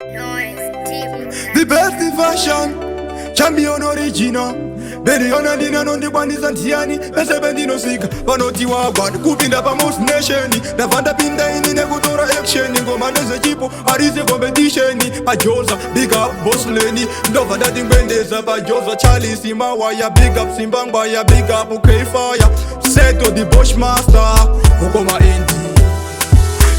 The best fashion, champion original. Beriona ndinanondikwanisa ndiani pese pendinosvika vanoti wagwani kupinda paMos Nation. Ndabva ndapinda ini nekutora action. Ngoma ndezvechipo, harisi competition. Pajoza, big up Bosleni. Ndobva ndati ngwendeza pajoza Charles Mawaya, big up Simbangwaya, big up Kfire Seto the Bushmaster ukoma indi.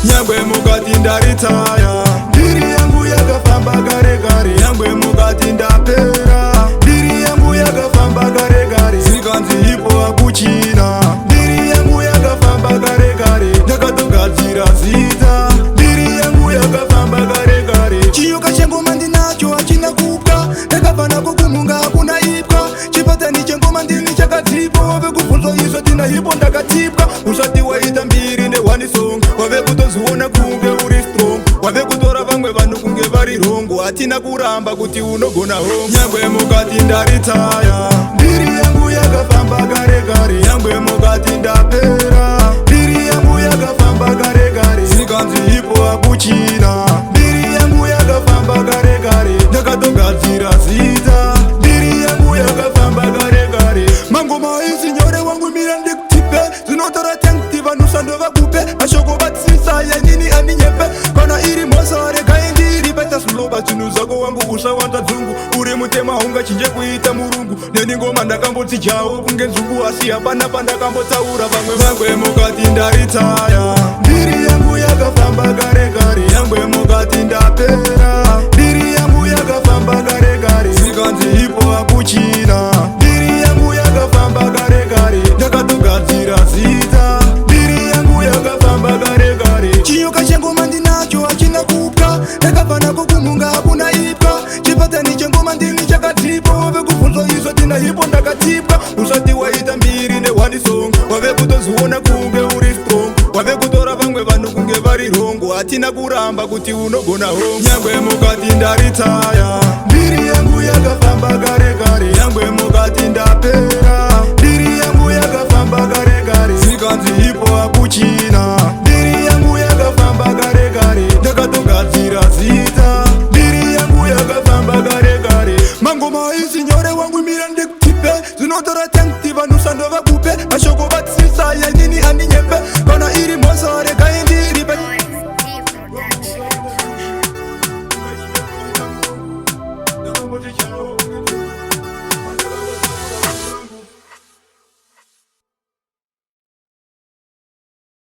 Nyangwe mukati ndaritaya, ndiri yangu yakafamba kare kare. Nyangwe mukati ndapera, ndiri yangu yakafamba kare kare. Zikanzi ipo akuchina, ndiri yangu yakafamba kare kare. Ndakatogadzira zita, ndiri yangu yakafamba kare kare. Chiyoka chengoma ndinacho, hachina kupwa. Ndakabva nako kumunga, hakuna ipwa. Chipatani chengoma ndini chakadzipo. Wave kubvunzwa izvo tina ipo ndakatipwa. Usati waita mbiri ne one song, wave kutoziona kunge uri strong, wave kutora vamwe vanhu kunge vari wrong. Hatina kuramba kuti unogona home. Nyangwe mukati ndaritaya, ndiri yangu yakafamba kare kare. Nyangwe mukati ndapera, ndiri yangu yakafamba kare kare. Zikanzi ipo akuchina, ndiri yangu yakafamba kare kare. Ndakatogadzira zita, ndiri yangu yakafamba kare kare. Mangoma isi nyore wangu, mira ndikutipe. Zvinotora tengti vanhu sandovakupe mashoko vatsisa yenini aninyepe. Kana iri mhosa regai ndiri paita sloba. Zvinhu zvako wangu, usawanza dzungu. Uri mutema, ungachinje kuita murungu. Neni ngoma ndakambodzijawo kunge nzungu, asi hapana pandakambotaura vamwe. Vangwe mukati ndaritaya, ndiri yangu yakafamba kare kare. Nyangwe mukati ndapera, ndiri yangu yakafamba kare kare. Zikanzi ipo akuchina, ndiri yangu yakafamba kare kare. Ndakatogadzira zita, ndiri yangu yakafamba kare kare. Chiyoka chengoma ndinacho, hachina kupwa. Ndakabva nako kumunga, hakuna ipwa. Chipatani chengoma ndini chakadzipo. Wave kubvunzwa izvo tina ipo ndakatipwa. Usati waita mbiri ne one song, wave kutoziona kunge uri strong, wave kutora vamwe vanhu kunge vari wrong. Hatina kuramba kuti unogona home. Nyangwe mukati ndaritaya, ndiri yangu yakafamba kare kare. Nyangwe mukati ndapera, ndiri yangu yakafamba kare kare. Zikanzi ipo akuchina.